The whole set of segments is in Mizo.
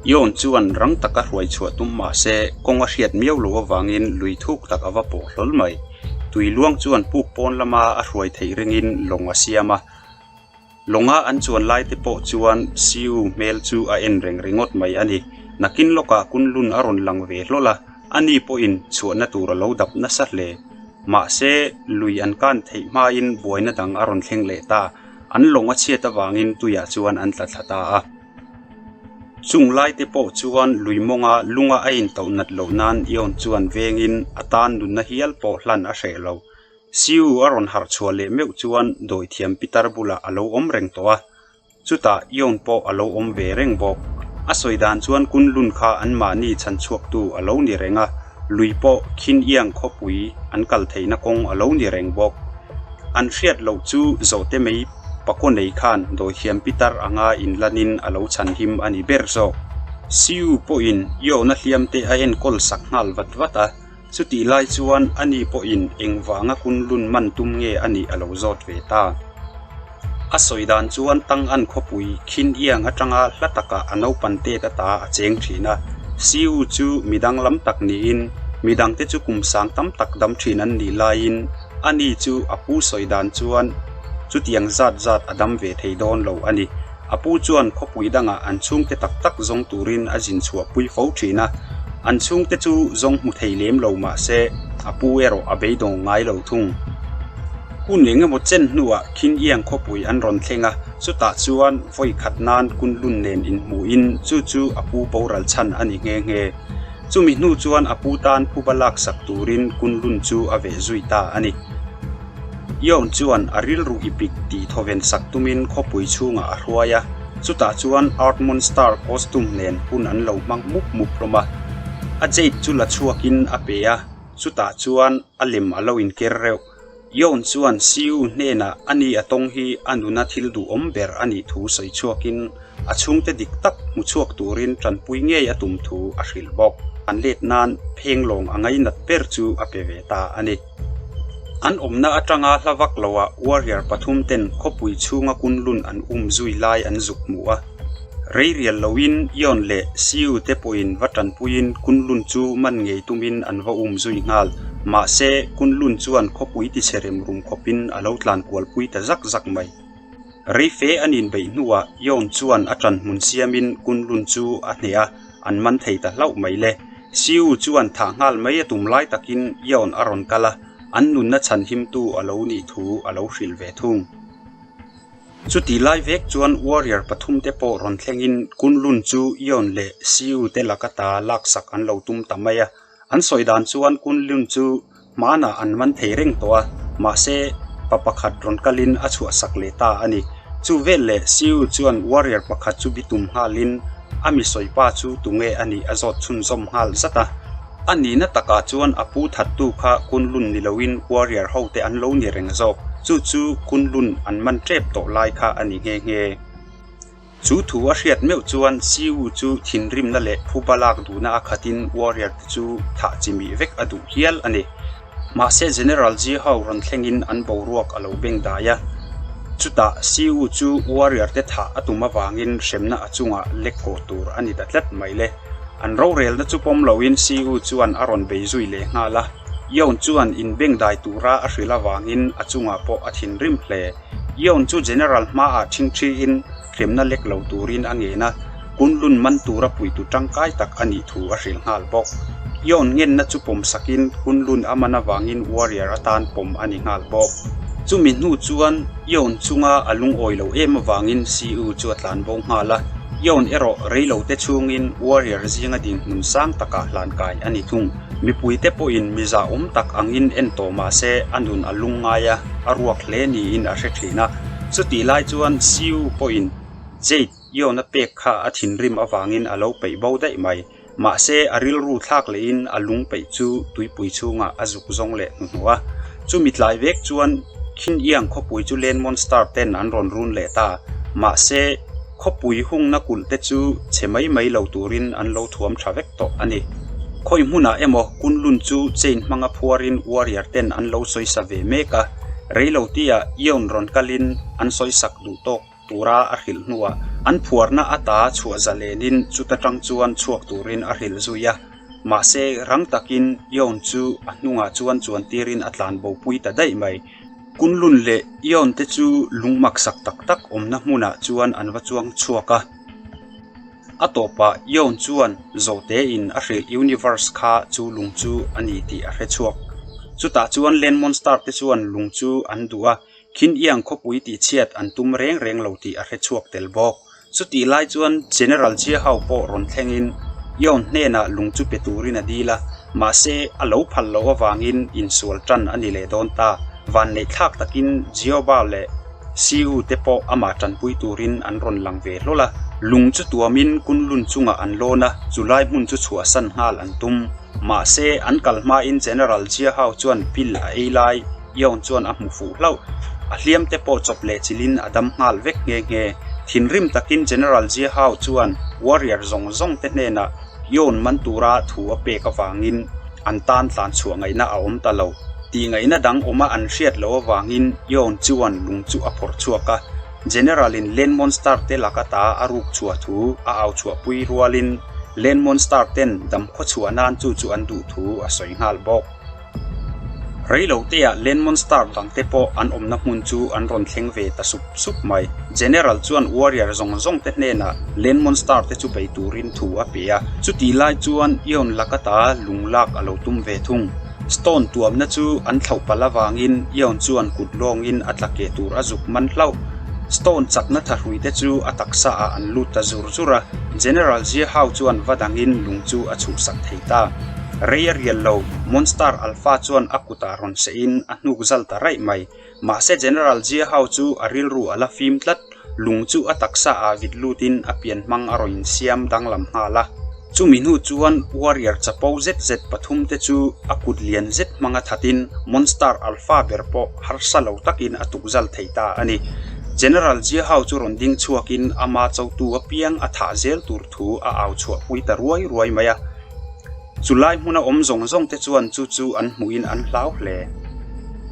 Yon chuan rang taka hruai chhuah tum mah se kawng a hriat miau loh avangin lui thuk tak a va pawh hlawl mai. Tui luang chuan puk pawn lama a hruai theih ringin lawng a siam a. Lawnga an chuan lai te pawh chuan Siu hmel chu a en reng ringawt mai a ni. Nakin lawkah Kunlun a rawn lang ve hlawl a, ani pawhin chhuahna tur a lo dap nasa hle. Mahse, lui an kan theih hmain buaina dang a rawn thleng leh ta. An lawng a chhiat avangin tuiah chuan an tla thla ta a. Chung lai te pawh chuan lui mawnga lunga a intauh nat loh nan Ion chuan vengin a tan nunna hial pawh hlan a hreh lo. Siu a rawn harh chhuah leh meuh chuan dawithiam pitar bulah a lo awm reng tawh a, chutah Ion pawh a lo awm ve reng bawk. A sawi dan chuan Kunlun kha anmahni chhan chhuaktu a lo ni reng a, lui pawh Khin Iang khawpui an kal theihna kawng a lo ni reng bawk. An hriat loh chu zawhte mai pakaw nei khan dawithiam pitar anga inlanin a lo chhan him a ni ber zawk. Siu pawhin Iona hliamte a enkawl sak nghal vat vat a. Chutih lai chuan ani pawhin engvanga Kunlun man tum nge a nih a lo zawt ve ta. A sawi dan chuan Tang'an khawpui khin iang atanga hla takah a naupan tet ata a cheng thin a. Siu chu midang lam tak niin midangte chu kum sang tam tak dam thin an nih laiin ani chu a pu sawi dan chuan chutiang zat zat a dam ve thei dawn lo a ni. A pu chuan khawpui dangah an chhungte tak tak zawng turin a zin chhuah pui fo thin a, an chhungte chu zawng hmu thei lem lo mah se a pu erawh a beidawng ngai lo thung. Hun eng emaw chen hnuah Khin Iang khawpui an rawn thleng a, chutah chuan vawi khat nan Kunlun nen inhmuhin chu chu a pu boral chhan a ni nghe nghe. Chumi hnu chuan a pu tan phuba laksak turin Kunlun chu a veh zui ta a ni. Yon chuan a rilru ipik tih thawven sak tumin khawpui chhungah a hruai a, chutah chuan Art Monster costume nen hun an lo hmang mup mup hlawm a. A jade chu la chhuakin a pe a, chutah chuan a lem a lo inker reuh. Yon chuan Siu hnenah ani a tawng hi a nuna thil duhawm ber a nih thu sawi chhuakin A chhungte dik tak hmu chhuak turin tanpui ngei a tum thu a hrilh bawk. An let nan phenglawng a ngainat ber chu a pe ve ta a ni. An awmna atanga hla vak loah warrior pathum ten khawpui chhunga Kunlun an um zui lai an zuk hmu a. Rei rial loin Ion leh Siu te pawhin va tanpuiin Kunlun chu man ngei tumin an va um zui nghal. Mahse, Kunlun chuan khawpui tichhe rem rum khawpin a lo tlan kualpui ta zak zak mai. Reife an inbeih hnuah Yon chuan a ṭan hmun siamin Kunlun chu a hneh a, an man thei ta hlauh mai le. Siu chuan thah nghal mai a tum lai takin Yon a rawn kal a, an nunna chhan himtu a lo nih thu a lo hrilh ve thung. Chutih lai vek chuan warrior pathumte pawh rawn thlengin Kunlun chu Yon leh Siu te laka ta laksak an lo tum ta mai a, An sawi dan chuan Kunlun chu hmanah an man thei reng tawh a, mahse pa pakhat rawn kalin a chhuahsak leh ta a ni. Chu vel leh Siu chuan warrior pakhat chu bitum nghalin a mi sawi pa chu tunge a nih a zawt chhunzawm nghal zat a. A nihna takah chuan a pu thattu kha Kunlun ni loin warrior hote an lo ni reng zawk, chu chu Kunlun an man tep tawh lai kha a ni nghe nghe. Chu thu a hriat meuh chuan Siu chu thinrimna leh phuba lak duhna a khatin warrior te chu thah chi mih vek a duh hial a ni. Mahse General Ji Hao rawn thlengin an boruak a lo beng dai a. Chutah Siu chu warrior te thah a tum avangin hremna a chungah lek kawh tur a ni ta tlat mai le. An rorelna chu pawm loin Siu chuan a rawn bei zui leh nghal a. Yeon chuan inbeng dai tura a hrilh avangin a chungah pawh a thinrim hle. Yeon chu General hmaah ṭhingṭhiin hremna lek lo turin a ngen a, Kunlun man tura puitu ṭangkai tak a nih thu a hrilh nghal bawk. Yeon ngenna chu pawm sakin Kunlun a man avangin warrior atan pawm a ni nghal bawk. Chumi hnu chuan Yeon chunga a lungawi lo em avangin Siu chu a tlan bo nghal a, Yeon erawh reilote chhungin warrior zinga dinhmun sang takah hlankai a ni thung. Mipuite pawhin miza awm tak angin en tawh mah se a nun a lung ngai a, a ruak hle niin a hre thin a. Chutih lai chuan Siu pawhin Jade Iona pek kha a thinrim avangin a lo peih bo daih mai. Mahse a rilru thlak lehin a lung peih chu tuipui chhungah a zuk zawng leh hnuhnawh a. Chumi tlai vek chuan Khin Iang khawpui chu Land Monster ten an rawn run leh ta. Mahse khawpui hungna kulh te chu chhe mai mai lo turin an lo thuam tha vek tawh a ni. Khawi hmunah emaw Kunlun chu chain hmanga phuarin warrior ten an lo sawisa ve mek a, reilo tia Ion rawn kalin an sawisak duh tawk tura a hrilh hnuah An phuarna ata chhuah zalenin chuta tang chuan chhuak turin a hrilh zui a. Mahse, rang takin Yon chu a hnungah chuan chuan tirin a tlan bopui ta daih mai. Kunlun leh Yon te chu lung maksak tak tak awmna hmunah chuan an va chuang chhuak a. A tawpah Yon chuan zawhtein a hrilh universe kha chu lung chu a ni tih a hre chhuak. Chutah chuan Land Monster te chuan lung chu an duh a, Khin Iang khawpui tihchhiat an tum reng reng lo tih a hre chhuak tel bawk. Chutih lai chuan General Jia Hao pawh rawn thlengin Yon hnenah lung chu pe turin a dil a, mahse a lo phal loh avangin insual tan a ni leh dawn ta. Vanneih thlak takin Jioba leh Siu te pawh amah tanpui turin an rawn lang ve hlawl a. Lung chu tuamin Kunlun chungah an lawn a, chulai hmun chu chhuahsan nghal an tum. Mahse an kal hmain General Jia Hao chuan pil a ei lai. Yon chuan a hmu fuh hlauh. A hliam te pawh chawp leh chilhin a dam nghal vek nghe nghe. Thinrim takin General Jia Hao chuan warrior zawng zawng te hnenah Yon man tura thu a pek avangin an tan tlan chhuah ngaihna a awm ta lo. Tih ngaihna dang awma an hriat loh avangin Yon chuan lung chu a phawrh chhuak a. General in Land Monster te laka ta a ruk chhuah thu a au chhuahpui rualin Land Monster ten dam khaw chhuah nan chu chu an duh thu a sawi nghal bawk. Reiloteah Land Monster dangte pawh an awmna hmun chu an rawn thleng ve ta sup sup mai. General chuan Warrior zawng zawng te hnenah Land Monster te chu bei turin thu a pe a, chutih lai chuan Eon lakata lung lak a lo tum ve thung. Stone tuamna chu an thlauh palh avangin Eon chuan kut lawngin a tla keh tur a zuk man hlauh. Stone chakna thahrui te chu a taksa ah an lut ta zur zur a, General Jia Hao chuan va dangin lung chu a chhuhsak thei ta. Rei a rial lo, Monster Alpha chuan a kutah rawn sehin a hnuk zal ta raih mai. Mahse General Jia Hao chu a rilru a la fim tlat, lung chu a taksa ah vit lutin a pian hmang a rawn insiam danglam nghal a. Chumi hnu chuan Warrior chapo zet zet pathum te chu a kut lian zet hmanga thatin Monster Alpha ber pawh harsa lo takin a tuk zal thei ta a ni. General Jia Hao chu rawn ding chhuakin ama chotu apiang a thah zel tur thu a au chhuahpui ta ruai ruai mai a. Chu lai hmuna awm zawng zawng te chuan chu chu an hmuhin an hlau hle.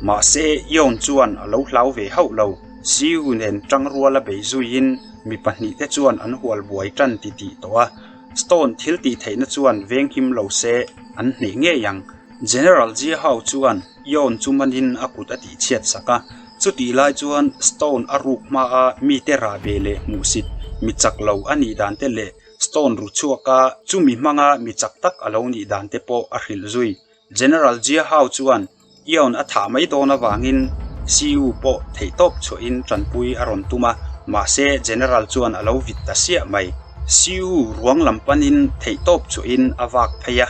Mahse, Yon chuan a lo hlau ve hauh lo. Siu nen tangruala bei zuiin mi pahnihte chuan an hual buai tan ti tih tawh a. Stone thil tih theihna chuan venghim lo se an hneh ngei ang. General Jia Hao chuan Yon chu manin a kut a tihchhiat sak a. Chutih lai chuan Stone a ruk hmaa mite rahbeh leh hmuhsit mi chak lo a nih dan te leh Stone ru chhuak a, chumi hmanga mi chak tak a lo nih dan te pawh a hrilh zui. General Jia Hao chuan Eon a thah mai dawn avangin Siu pawh theihtawp chhuahin tanpui a rawn tum a, mahse General chuan a lo vit ta siah mai. Siu ruang lam panin theihtawp chhuahin a vak phei a,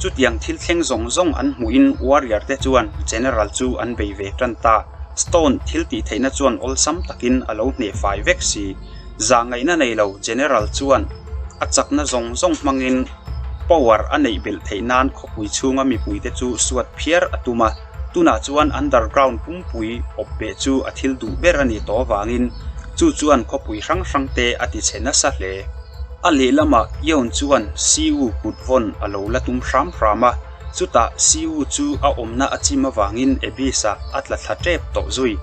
chutiang thil thleng zawng zawng an hmuhin Warrior te chuan General chu an bei ve tan ta. Stone thil tih theihna chuan awlsam takin a lo hneh fai vek si. Zahngaihna nei lo General chuan a chakna zawng zawng hmangin power a neih belh theih nan khawpui chhunga mipuite chu suat phiar a tum a, tunah chuan underground pumpui awp beh chu a thil duh ber a nih tawh avangin chu chuan khawpui hrang hrang te a ti chhe nasa hle. A lehlamah Eon chuan Siu kut vawn a lo la tum hram hram a, chutah Siu chu a awmna a chim avangin Abyss-ah a tla thla tep tawh zui.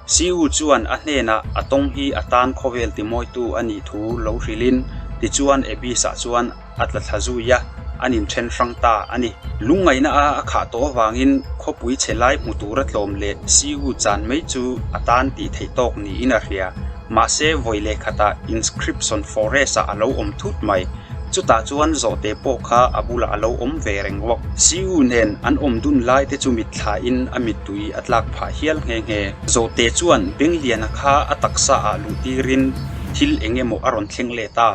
Siu chuan a hnenah a tawng hi a tan khawvel timawitu a nih thu lo hrilhin tichuan Abyss-ah chuan a tla thla zui a, an inthen hrang ta a ni. Lungngaihna a a khah tawh avangin khawpui chhe lai hmu tura tlawm leh Siu chan mai chu a tan tih theih tawk niin a hria. Mahse vawi leh khatah Inscription Forest-ah a lo awm thut mai. Chutah chuan zawhte pawh kha a bulah a lo awm ve reng bawk. Siu nen an awm dun lai te chu mitthlain a mittui a tlak phah hial nghe nghe. Zawhte chuan Bengliana kha a taksa ah luh tirin thil eng emaw a rawn thleng leh ta.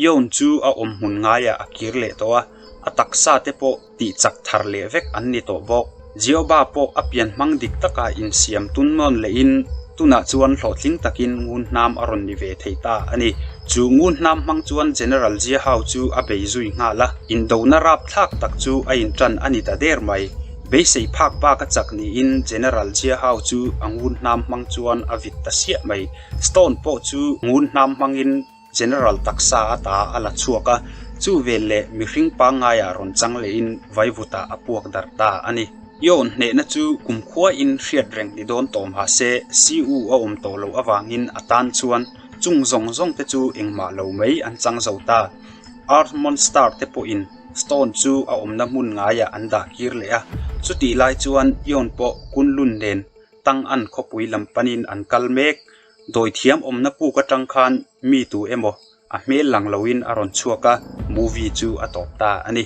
Yeon chu a awm hmun ngaiah a kir leh tawh a, a taksa te pawh tih chak thar leh vek an ni tawh bawk. Jehovah pawh a pian hmang dik taka insiam tun nawn lehin tunah chuan hlawhtling takin ngun hnam a rawn ni ve thei ta a ni. Chu ngun hnam hmang chuan General Jiahao chu a bei zui nghal a, indona rapthlak tak chu a intan a ni ta der mai. Beisei phak bak a chak niin General Jiahao chu a ngun hnam hmang chuan a vit ta siah mai. Stone pawh chu ngun hnam hmangin General taksa ata a la chhuak a, chu vel leh mihring pangngaiah rawn chang lehin vaivutah a puak darh ta a ni. I awn hnehna chu kumkhuain hriat reng ni dawn tawh mahse CU a awm tawh loh avangin a tan chuan Chung zawng zawng te chu engmah lo mai an chang zo ta. Earth Monster te pawhin Stone chu a awmna hmun ngaiah an dah kir leh a, chutih lai chuan Ion pawh Kunlun nen Tang'an khawpui lam panin an kal mek. Dawithiam awmna puk atang khan mi tu emaw a hmel lang loin a rawn chhuak a, movie chu a tawp ta a ni.